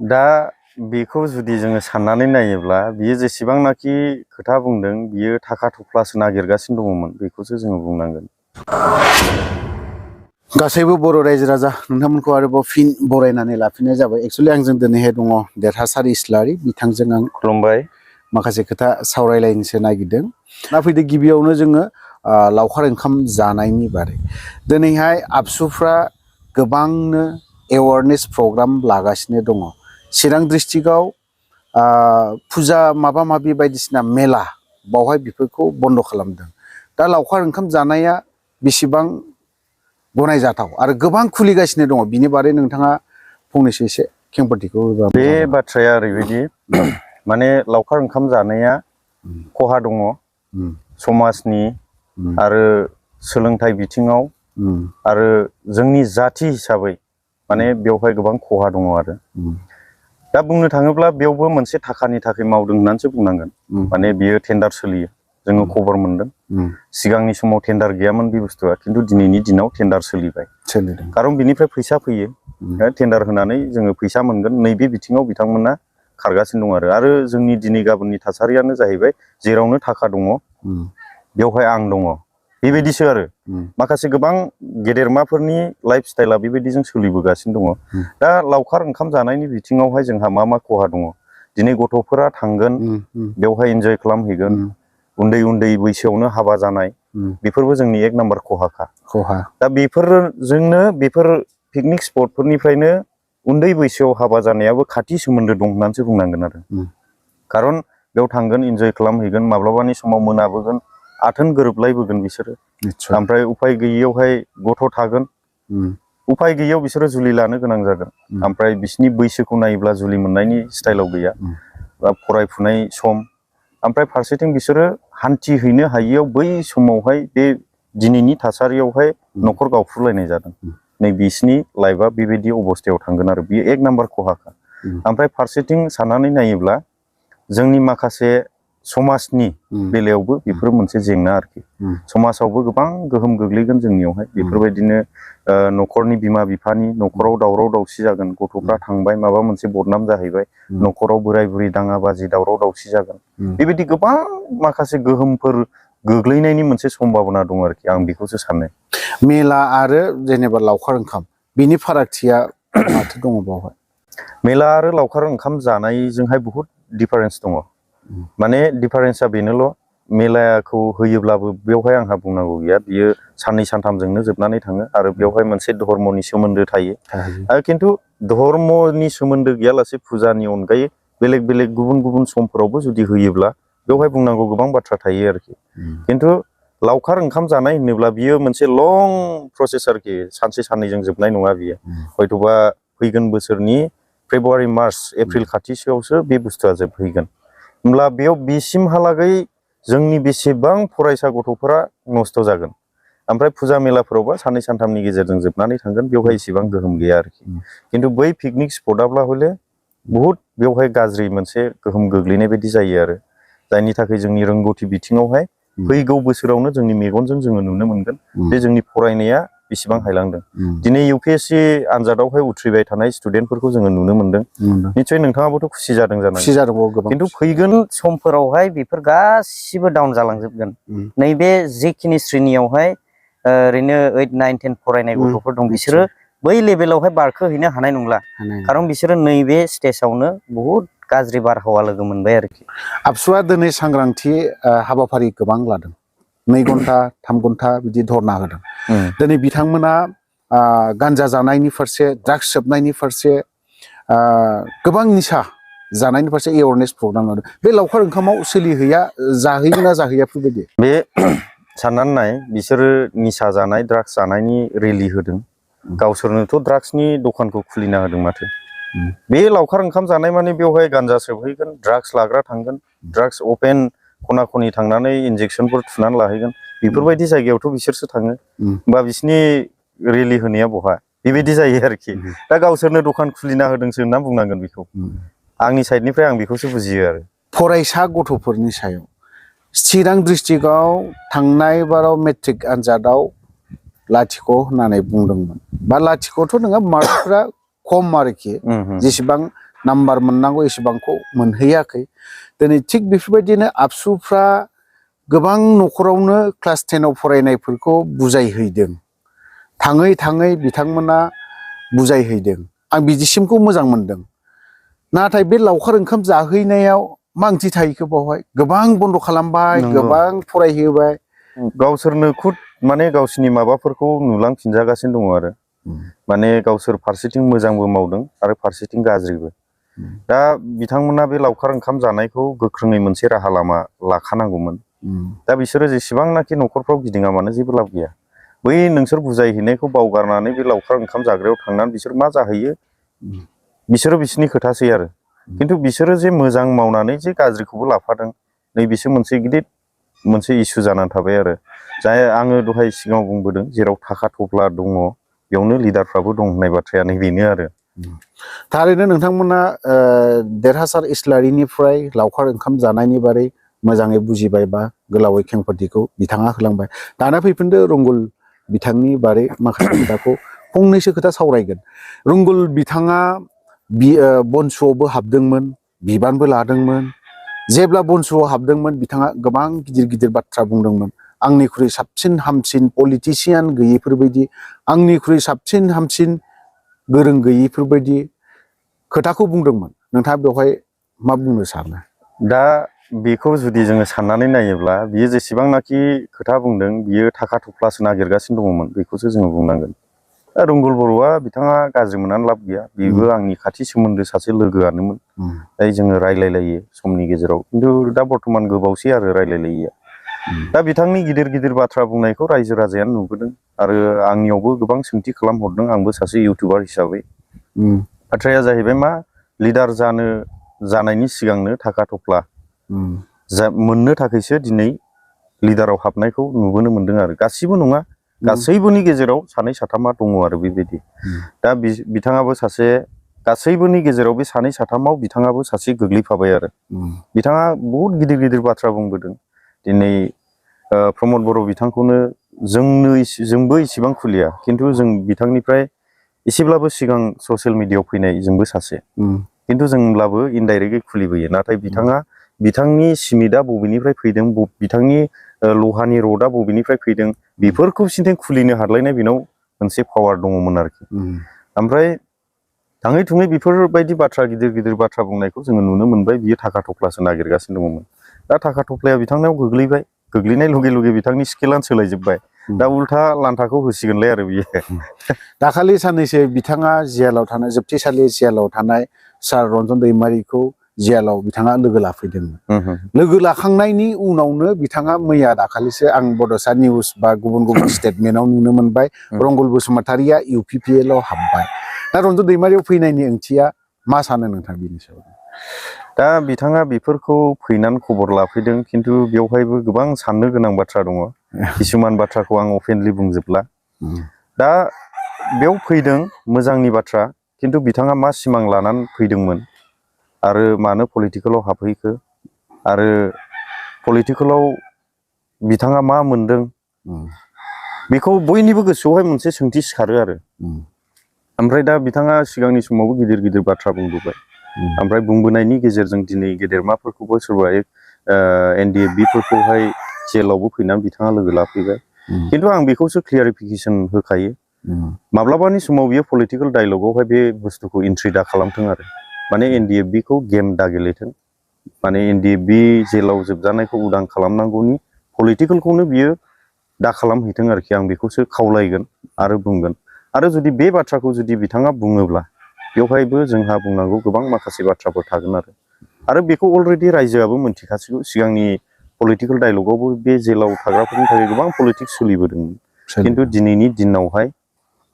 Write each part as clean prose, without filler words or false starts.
दा बेखौ जुदि जोङो साननानै नायोब्ला बियो जेसेबांनाखि खोथा बुंदों बियो थाखा थफ्लासो नागिरगासिनो दङमोन बेखौसो जोङो बुंनांगोन। गासैबो बर' रायजो राजा नोंथांमोनखौ आरोबाव फिन बरायनानै लाफिननाय जाबाय। एक्सुअलि आंजों दिनैहाय दङ देरहासार इस्लारि, बिथांजों आं खुलुमबाय। माखासे खोथा सावरायलायनोसो नागिरदों। ना फैदो गिबियावनो जोङो लावखार ओंखाम जानायनि बारै। दिनैहाय आबसुफ्रा गोबांनो एवारनेस प्रग्राम लागासिनो दङ। चिरां डिस्ट्रिक्टआव फुजा माबा माबि बायदिसिना मेला बावहाय बेफोरखौ बन्द' खालामदों। दा लावखार ओंखाम जानाया बेसेबां गनायजाथाव आरो गोबां खुलिगासिनो दङ, बिनि बारै नोंथाङा फंनैसो एसे खेंफोरथिखौ होबा बे मोजां जागोन। बाथ्राया ओरैबायदि माने लावखार ओंखाम जानाया खहा दङ समाजनि आरो सोलोंथाइ बिथिङाव आरो जोंनि जाथि हिसाबै माने बेवहाय गोबां खहा दङ आरो। दा बुंनो थाङोब्ला बेयावबो मोनसे थाखानि थाखाय मावदों होननानैसो बुंनांगोन। माने बियो टेन्डार सोलियो, जोङो खबर मोनदों। सिगांनि समाव टेन्डार गैयामोन बे बुस्थुआ, खिन्थु दिनैनि दिनाव टेन्डार सोलिबाय। खारन बिनिफ्राय फैसा फैयो, टेन्डार होनानै जोङो फैसा मोनगोन, नैबे बिथिङाव बिथांमोना खारगासिनो दं आरो जोंनि दिनै गाबोननि थासारियानो जाहैबाय जेरावनो थाखा दङ बेवहाय आं दङ, बेबायदिसो आरो। माखासे गोबां गेदेरमाफोरनि लाइफ स्टाइला बेबायदिजों सोलिबोगासिनो दङ। दा लावखार ओंखाम जानायनि बिथिङावहाय जोंहा मा मा खहा दङ? दिनै गथ'फोरा थांगोन, बेवहाय इन्जय खालामहैगोन, उन्दै उन्दै बैसोआवनो हाबा जानाय, बेफोरबो जोंनि एक नाम्बार खहाखा। दा बेफोरजोंनो बेफोर पिकनिक स्पटफोरनिफ्रायनो उन्दै बैसोआव हाबा जानायाबो खाथि सोमोन्दो दं होननानैसो बुंनांगोन आरो। खारन बेयाव थांगोन, इन्जय खालामहैगोन, माब्लाबानि समाव मोनाबोगोन, आथोन गोरोबलायबोगोन बिसोरो। ओमफ्राय उफाय गैयियावहाय गथ' थागोन, उफाय गैयियाव बिसोरो जुलि लानो गोनां जागोन। ओमफ्राय बिसिनि बैसोखौ नायोब्ला जुलि मोननायनि स्टाइलाव गैया, बा फरायफुनाय सम। ओमफ्राय फारसेथिं बिसोरो हान्थिहैनो हायियाव बै समावहाय बे दिनैनि थासारियावहाय न'खर गावफ्रुलायनाय जादों। नै बिसिनि लाइफआ बेबायदि अबस्थायाव थांगोन आरो, बियो एक नाम्बार खहाखा। ओमफ्राय फारसेथिं साननानै नायोब्ला जोंनि माखासे समाजनि बेलायावबो बेफोरो मोनसे जेंना आरोखि। समाजावबो गोबां गोहोम गोग्लैगोन जोंनियावहाय। बेफोरबायदिनो न'खरनि बिमा बिफानि न'खराव दावराव दावसि जागोन, गथ'फ्रा थांबाय माबा मोनसे बदनाम जाहैबाय, न'खराव बोराय बुरै दाङा बाजि दावराव दावसि जागोन। बेबायदि गोबां माखासे गोहोमफोर गोग्लैनायनि मोनसे सम्भाबना दं आरोखि, आं बेखौसो सानो। मेला आरो जेनेबा लावखार ओंखाम, बिनि फारागथिया माथो दङ बावहाय? मेला आरो लावखार ओंखाम जानायजोंहाय बहुद डिफारेन्स दङ। माने डिफारेन्सा बेनोल', मेलाखौ होयोब्लाबो बेवहाय आंहा बुंनांगौ गैया, बियो साननै सानथामजोंनो जोबनानै थाङो आरो बेवहाय मोनसे धर्मनि सोमोन्दो थायो। आरो खिन्थु धर्मनि सोमोन्दो गैयालासे फुजानि अनगायै बेलेग बेलेग गुबुन गुबुन समफोरावबो जुदि होयोब्ला बेवहाय बुंनांगौ गोबां बाथ्रा थायो आरोखि। खिन्थु लावखार ओंखाम जानाय होनोब्ला बियो मोनसे लं प्रसेस आरोखि, सानसे साननैजों जोबनाय नङा बियो। हयथ'बा फैगोन बोसोरनि फेब्रुवारि मार्च एप्रिल खाथिसोआवसो बे बुस्थुआ जोबहैगोन। होमब्ला बेयाव बेसिमहालागै जोंनि बेसेबां फरायसा गथ'फोरा नस्थ' जागोन। ओमफ्राय फुजा मेलाफोरावबा साननै सानथामनि गेजेरजों जोबनानै थांगोन, बेवहाय इसेबां गोहोम गैया आरोखि। खिन्थु बै पिकनिक स्पटआब्ला हले बहुद बेवहाय गाज्रि मोनसे गोहोम गोग्लैनाय बायदि जायो आरो, जायनि थाखाय जोंनि रोंगौथि बिथिङावहाय फैगौ बोसोरावनो जोंनि मेगनजों जोङो नुनो मोनगोन जे जोंनि फरायनाया बेसेबां हायलांदों। दिनै UPSC आनजादावहाय उथ्रिबाय थानाय स्टुडेन्टफोरखौ जोङो नुनो मोनदों। निस्सय नोंथाङाबोथ' खुसि जादों जानांगौ। खिन्थु फैगोन समफोरावहाय बेफोर गासिबो डाउन जालांजोबगोन। नैबे जेखिनि श्रेणियावहाय ओरैनो 8, 9, 10 फरायनाय गथ'फोर दं, बिसोरो बै लेभेलावहाय बारखोहैनो हानाय नंला। खारन बिसोरो नैबे स्टेजावनो बहुद गाज्रि बारहावा लोगो मोनबाय आरोखि। आबसुआ दिनै सांग्रांथि हाबाफारि गोबां लादों, 2 घन्टा 3 घन्टा बिदि धरना होदों। दिनै बिथांमोना गान्जा जानायनि फारसे, ड्राग्स सोबनायनि फारसे, गोबां निसा जानायनि फारसे एवारनेस प्रग्राम लादों। बे लावखार ओंखामाव सोलिहैया, जाहैगोन ना जाहैया बेफोरबायदि? बे साननानै नाय, बिसोरो निसा जानाय ड्राग्स जानायनि रेलि होदों, गावसोरनोथ' ड्राग्सनि दखानखौ खुलिना होदों माथो। बे लावखार ओंखाम जानाय माने बेवहाय गान्जा सोबहैगोन, ड्राग्स लाग्रा थांगोन, ड्राग्स अपेन खना खनि थांनानै इन्जेक्सनफोर थुनानै लाहैगोन, बेफोरबायदि जायगायावथ' बिसोरसो थाङो। होमबा बिसिनि रेलि होनाया बहा? बेबायदि जायो आरोखि। दा गावसोरनो दखान खुलिना होदोंसो होनना बुंनांगोन बेखौ। आंनि साइडनिफ्राय आं बेखौसो बुजियो आरो। फरायसा गथ'फोरनि सायाव चिरां डिस्ट्रिक्टआव थांनाय बाराव मेट्रिक आनजादाव लाथिख' होननानै बुंदोंमोन, बा लाथिख'थ' नङा, मार्कफ्रा खम आरोखि, जेसेबां नाम्बार मोननांगौ एसेबांखौ मोनहैयाखै दिनै थिग बेफोरबायदिनो आबसुफ्रा गोबां न'खरावनो क्लास 10 आव फरायनायफोरखौ बुजायहैदों थाङै थाङै बिथांमोना बुजायहैदों आं बिदिसिमखौ मोजां मोनदों नाथाय बे लावखार ओंखाम जाहैनायाव मा ओंथि थाहैखो बावहाय गोबां बन्द' खालामबाय नंगौ। गोबां फरायहोबाय गावसोरनो खुद माने गावसिनि माबाफोरखौ नुलांफिनजागासिनो दङ आरो माने गावसोर फारसेथिं मोजांबो मावदों आरो फारसेथिं गाज्रिबो दा बिथांमोना बे लावखार ओंखाम जानायखौ गोख्रोङै मोनसे राहा लामा लाखानांगौमोन दा बिसोरो जेसेबांनाखि न'खरफ्राव गिदिङा मानो जेबो लाब गैया बै नोंसोर बुजायहैनायखौ बावगारनानै बे लावखार ओंखाम जाग्रायाव थांनानै बिसोर मा जाहैयो बिसोरो बिसिनि खोथासै आरो खिन्थु बिसोरो जे मोजां मावनानै जे गाज्रिखौबो लाफादों नै बिसोर मोनसे इसु जानानै थाबाय आरो जाय आङो दहाय सिगाङाव बुंबोदों जेराव थाखा थफ्ला दङ बेयावनो लिडारफ्राबो दं होननाय बाथ्राया नै बेनो आरो थारैनो नोंथांमोना देरहासार इस्लारिनिफ्राय लावखार ओंखाम जानायनि बारै मोजाङै बुजिबाय बा गोलावै खेंफोरथिखौ बिथाङा होलांबाय दाना फैफिनदो रंगुल बिथांनि बारै माखासे खोथाखौ फंनैसो खोथा सावरायगोन रंगुल बिथाङा बनसुआवबो हाबदोंमोन बिबानबो लादोंमोन जेब्ला बनसुआव हाबदोंमोन बिथाङा गोबां गिदिर गिदिर बाथ्रा बुंदोंमोन आंनिख्रुइ साबसिन हामसिन पलिटिसियान गैयिफोरबायदि आंनिख्रुइ साबसिन हामसिन गोरों गैयिफोरबायदि खोथाखौ बुंदोंमोन नोंथाङा बेवहाय मा बुंनो सानो दा बेखौ जुदि जोङो साननानै नायोब्ला बियो जेसेबांनाखि खोथा बुंदों बियो थाखा थफ्लासो नागिरगासिनो दङमोन बेखौसो जोङो बुंनांगोन दा रंगुल बर'आ बिथाङा गाज्रि मोननानै लाब गैया बेबो आंनि खाथि सोमोन्दो सासे लोगोआनोमोन दाय जोङो रायलायलायो समनि गेजेराव खिन्थु दा बर्थमान गोबावसै आरो रायलायलायिया दा बिथांनि गिदिर गिदिर बाथ्रा बुंनायखौ रायजो राजायानो नुबोदों आरो आंनियावबो गोबां सोंथि खालामहरदों आंबो सासे इउटुबार हिसाबै बाथ्राया जाहैबाय मा लिडार जानायनि सिगांनो थाखा थफ्ला मोननो थाखायसो दिनै लिडाराव हाबनायखौ नुबोनो मोनदों आरो गासिबो नङा गासैबोनि गेजेराव सानै साथामा दङ आरो बेबायदि दा बिथाङाबो सासे गासैबोनि गेजेराव बे सानै साथामाव बिथाङाबो सासे गोग्लैफाबाय आरो बिथाङा बहुद गिदिर गिदिर बाथ्रा बुंबोदों दिनै प्रमद बर' बिथांखौनो जोंबो इसेबां खुलिया खिन्थु जों बिथांनिफ्राय एसेब्लाबो सिगां ससियेल मिडियायाव फैनाय जोंबो सासे खिन्थु जोंब्लाबो इनडाइरेक्टलि खुलिबोयो नाथाय बिथांनि सिमेन्टआ बबेनिफ्राय फैदों बिथांनि लहानि रडआ बबेनिफ्राय फैदों बेफोरखौ सिन्थाय खुलिनो हादलायनाय बेनाव मोनसे पावार दङमोन आरोखि ओमफ्राय थाङै थुङै बेफोरबायदि बाथ्रा गिदिर गिदिर बाथ्रा बुंनायखौ जोङो नुनो मोनबाय बियो थाखा थफ्लासो नागिरगासिनो दङमोन दा थाखा थफ्लाया बिथांनाव गोग्लैनाय लगे लगे बिथांनि स्केलानो सोलायजोब्बाय दा उल्था लान्थाखौ होसिगोनलाय आरो बियो दाखालि साननैसो बिथाङा जियालाव थानाय जोबथेसालि जियालाव थानाय सार रन्जन दैमारिखौ जियालाव बिथाङा लोगो लाफैदोंमोन लोगो लाखांनायनि उनावनो बिथाङा मैया दाखालिसो आं बड'सा निउस बा गुबुन गुबुन स्टेटमेन्टआव नुनो मोनबाय रंगुल बसुमतारिया UPPL आव हाबबाय दा रन्जन दैमारियाव फैनायनि ओंथिया मा सानो नोंथां बेनि सायाव दा बिथाङा बेफोरखौ फैनानै खबर लाफैदों खिन्थु बेवहायबो गोबां साननो गोनां बाथ्रा दङ किसुमान बाथ्राखौ आं अपेनलि बुंजोबला दा बेयाव फैदों मोजांनि बाथ्रा खिन्थु बिथाङा मा सिमां लानानै फैदोंमोन आरो मानो पलिटिकेलाव हाबहैखो आरो पलिटिकेलाव बिथाङा मा मोनदों बेखौ बयनिबो गोसोआवहाय मोनसे सोंथि सिखारो आरो ओमफ्राय दा बिथाङा सिगांनि समावबो गिदिर गिदिर बाथ्रा बुंबोबाय ओमफ्राय बुंबोनायनि गेजेरजों दिनै गेदेरमाफोरखौबो सोरबा NDFB फोरखौहाय जेलावबो फैनानै बिथाङा लोगो लाफैबाय खिन्थु आं बेखौसो क्लियारिफिकेसन होखायो माब्लाबानि समाव बियो पलिटिकेल डायलगावहाय बे बुस्थुखौ एन्ट्रि दा खालामथों आरो माने NDFB खौ गेम दा गेलेथों माने NDFB जेलाव जोबजानायखौ उदां खालामनांगौनि पलिटिकेलखौनो बियो दा खालामहैथों आरोखि आं बेखौसो खावलायगोन आरो बुंगोन आरो जुदि बे बाथ्राखौ जुदि बिथाङा बुङोब्ला बेवहायबो जोंहा बुंनांगौ गोबां माखासे बाथ्राफोर थागोन आरो बेखौ अलरेडि रायजोआबो मोनथिखासिगौ सिगांनि पलिटिकेल डायलगावबो बे जेलाव थाग्राफोरनि थाखाय गोबां पलिटिक्स सोलिबोदोंमोन खिन्थु दिनैनि दिनावहाय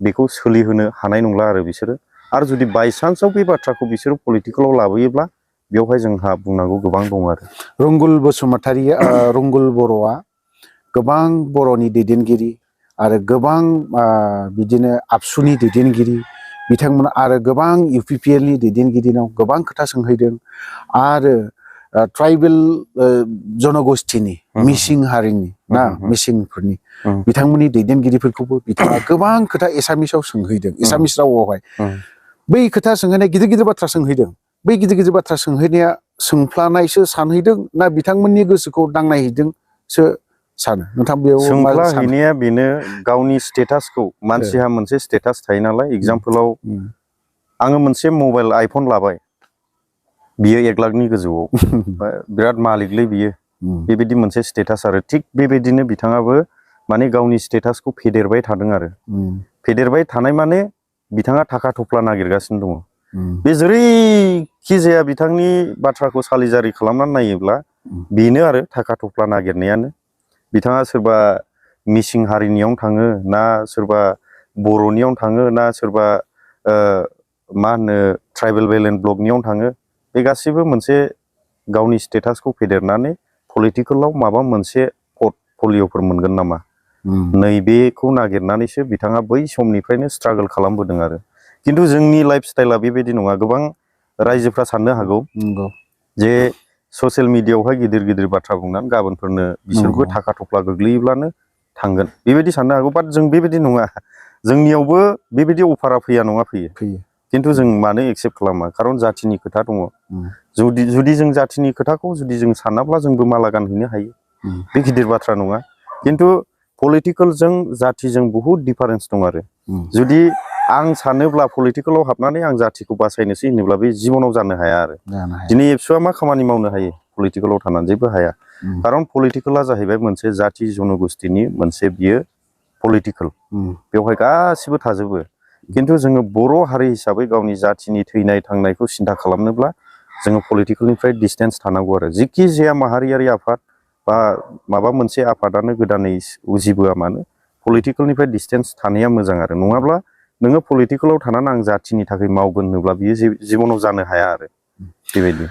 बेखौ सोलिहोनो हानाय नंला आरो बिसोरो आरो जुदि बायसान्सआव बे बाथ्राखौ बिसोरो पलिटिकेलाव लाबोयोब्ला बेवहाय जोंहा बुंनांगौ गोबां दं आरो रंगुल बसुमतारिया रंगुल बर'आ गोबां बर'नि दैदेनगिरि आरो गोबां बिदिनो आबसुनि दैदेनगिरि बिथांमोना आरो गोबां UPPL नि दैदेनगिरिनाव गोबां खोथा सोंहैदों आरो ट्राइबेल जनगोष्ठीनि मिसिं हारिनि ना मिसिंफोरनि बिथांमोननि दैदेनगिरिफोरखौबो बिथाङा गोबां खोथा एसामिसाव सोंहैदों एसामिस रावआवहाय बै खोथा सोंहैनाय गिदिर गिदिर बाथ्रा सोंहैदों बै गिदिर गिदिर बाथ्रा सोंहैनाया सोंफ्लानायसो सानहैदों ना बिथांमोननि गोसोखौ दांनायहैदोंसो सानो नोंथां बेयाव मा सोंफ्ला सानो? हैनाया बेनो गावनि स्टेटासखौ मानसिहा मोनसे स्टेटास थायो नालाय एगजामपोलाव आङो मोनसे मबाइल आइफन लाबाय बियो 1 लाखनि गोजौआव बिराद मालिकलै बियो बेबायदि मोनसे स्टेटास आरो थिग बेबायदिनो बिथाङाबो माने गावनि स्टेटासखौ फेदेरबाय थादों आरो फेदेरबाय थानाय माने बिथाङा थाखा थफ्ला नागिरगासिनो दङ बे जेरैखि जाया बिथांनि बाथ्राखौ सालिजारि खालामनानै नायोब्ला बेनो आरो थाखा थफ्ला नागिरनायानो बिथाङा सोरबा मिसिं हारिनियावनो थाङो ना सोरबा बर'नियावनो थाङो ना सोरबा मा होनो ट्राइबेल बेलेन्ड ब्लकनियावनो थाङो बे गासैबो मोनसे गावनि स्टेटासखौ फेदेरनानै पलिटिकेलाव माबा मोनसे पर्टफलिअफोर मोनगोन नामा नैबेखौ नागिरनानैसो बिथाङा बै समनिफ्रायनो स्ट्रागल खालामबोदों आरो खिन्थु जोंनि लाइफ स्टाइला बेबायदि नङा गोबां रायजोफ्रा साननो हागौ जे ससियेल मिडियायावहाय गिदिर गिदिर बाथ्रा बुंनानै गाबोनफोरनो बिसोरबो थाखा थफ्ला गोग्लैयोब्लानो थांगोन बेबायदि साननो हागौ बाट जों बेबायदि नङा जोंनियावबो बेबायदि अफारा फैया नङा फैयो खिन्थु जों मानो एक्सेप्ट खालामा खारन जाथिनि खोथा दङ जुदि जों जाथिनि खोथाखौ जुदि जों सानाब्ला जोंबो माला गानहैनो हायो बे गिदिर बाथ्रा नङा खिन्थु पलिटिकेलजों जाथिजों बहुद डिफारेन्स दं आरो जुदि आं सानोब्ला पलिटिकेलाव हाबनानै आं जाथिखौ बासायनोसै होनोब्ला बे जिबनाव जानो हाया आरो दिनै एबसुआ मा खामानि मावनो हायो पलिटिकेलाव थानानै जेबो हाया खारन पलिटिकेला जाहैबाय मोनसे जाथि जनगोष्ठीनि मोनसे बियो पलिटिकेल बेवहाय गासिबो थाजोबो खिन्थु जोङो बर' हारि हिसाबै गावनि जाथिनि थैनाय थांनायखौ सिन्था खालामनोब्ला जोङो पलिटिकेलनिफ्राय डिसटेन्स थानांगौ आरो जिखि जाया माहारियारि आफाद बा माबा मोनसे आफादानो गोदानै उजिबोआ मानो पलिटिकेलनिफ्राय डिसटेन्स थानाया मोजां आरो नङाब्ला नोङो पलिटिकेलाव थानानै आं जाथिनि थाखाय मावगोन होनोब्ला बियो जिबनाव जानो हाया आरो बेबायदि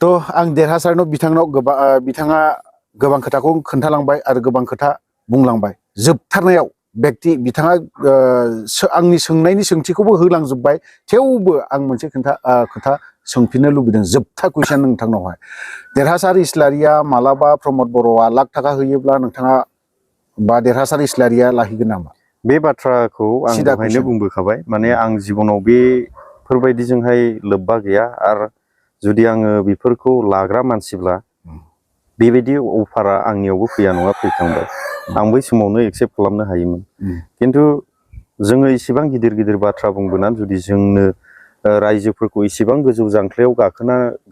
थ' आं देरहासारनाव बिथाङा गोबां खोथाखौ खोन्थालांबाय आरो गोबां खोथा बुंलांबाय जोबथारनायाव बिथाङा आंनि सोंनायनि सोंथिखौबो होलांजोबबाय थेवबो आं मोनसे खोथा सोंफिननो लुबैदों जोबथा कुइसन नोंथांनावहाय देरहासार इस्लारिया मालाबा प्रमद बर'आ लाख थाखा होयोब्ला नोंथाङा बा देरहासार इस्लारिया लाहैगोन नामा बे बाथ्राखौ आं दहायनो बुंबोखाबाय माने आं जिबनाव बेफोरबायदिजोंहाय लोब्बा गैया आरो जुदि आङो बेफोरखौ लाग्रा मानसिब्ला बेबायदि अफारा आंनियावबो फैया नङा फैखांबाय आं बै समावनो एक्सेप्ट खालामनो हायोमोन खिन्थु जोङो इसेबां गिदिर गिदिर बाथ्रा बुंबोनानै जुदि जोंनो रायजोफोरखौ इसेबां गोजौ जांख्लायाव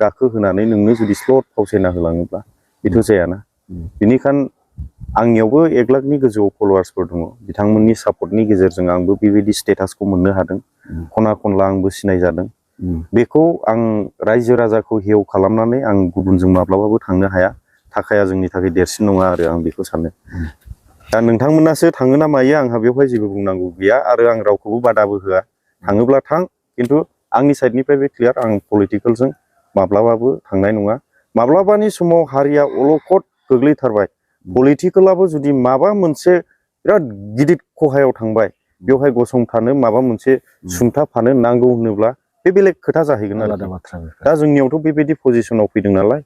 गाखोहोनानै नोंनो जुदि स्लट फावसायना होलाङोब्ला बेथ' जायाना बेनिखायनो आंनियावबो 1 लाखनि गोजौआव फल'वार्सफोर दङ बिथांमोननि सापर्टनि गेजेरजों आंबो बेबायदि स्टेटासखौ मोननो हादों खना खनला आंबो सिनायजादों बेखौ आं रायजो राजाखौ हेव खालामनानै आं गुबुनजों माब्लाबाबो थांनो हाया थाखाया जोंनि थाखाय देरसिन नङा आरो आं बेखौ सानो दा नोंथांमोनासो थाङो ना मायो आंहा बेवहाय जेबो बुंनांगौ गैया आरो आं रावखौबो बादाबो होआ थाङोब्ला थां खिन्थु आंनि साइडनिफ्राय बे क्लियार आं पलिटिकेलजों माब्लाबाबो थांनाय नङा माब्लाबानि समाव हारिया अलखद गोग्लैथारबाय पलिटिकेलाबो जुदि माबा मोनसे बिराद गिदिर खहायाव थांबाय बेवहाय गसंथानो माबा मोनसे सुंथाफानो नांगौ होनोब्ला बे बेलेग खोथा जाहैगोन आरो दा जोंनियावथ' बेबायदि पजिसनाव फैदों नालाय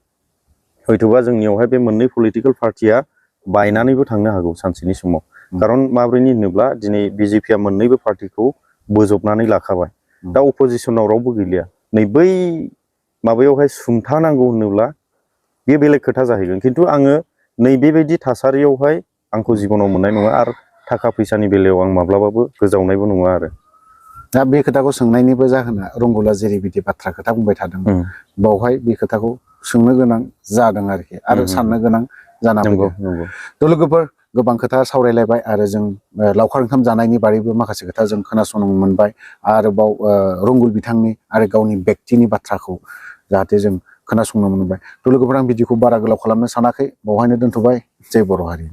हयथ'बा जोंनियावहाय बे मोननै पलिटिकेल पार्टिया बायनानैबो थांनो हागौ सानसेनि समाव खारन माब्रैनि होनोब्ला दिनै बिजेपिया मोननैबो पार्टिखौ बोजबनानै लाखाबाय दा अपोजिसनाव रावबो गैलिया नै बै माबायावहाय सुंथानांगौ होनोब्ला बे बेलेग खोथा जाहैगोन खिन्थु आङो नैबेबायदि थासारियावहाय आंखौ जिबनाव मोननाय नङा आरो थाखा फैसानि बेलायाव आं माब्लाबाबो गोजावनायबो नङा आरो दा बे खोथाखौ सोंनायनिबो जाहोना रंगुला जेरैबायदि बाथ्रा खोथा बुंबाय थादों बावहाय बे खोथाखौ सोंनो गोनां जादों आरोखि आरो साननो गोनां जाना फैदों थ' लोगोफोर गोबां खोथा सावरायलायबाय आरो जों लावखार ओंखाम जानायनि बारैबो माखासे खोथा जों खोनासंनो मोनबाय आरोबाव रंगुल बिथांनि आरो गावनि बेक्तिनि बाथ्राखौ जाहाथे जों खोनासंनो मोनबाय थ' लोगोफोर आं भिडिअखौ बारा गोलाव खालामनो सानाखै बावहायनो दोनथ'बाय जय बर' हारि।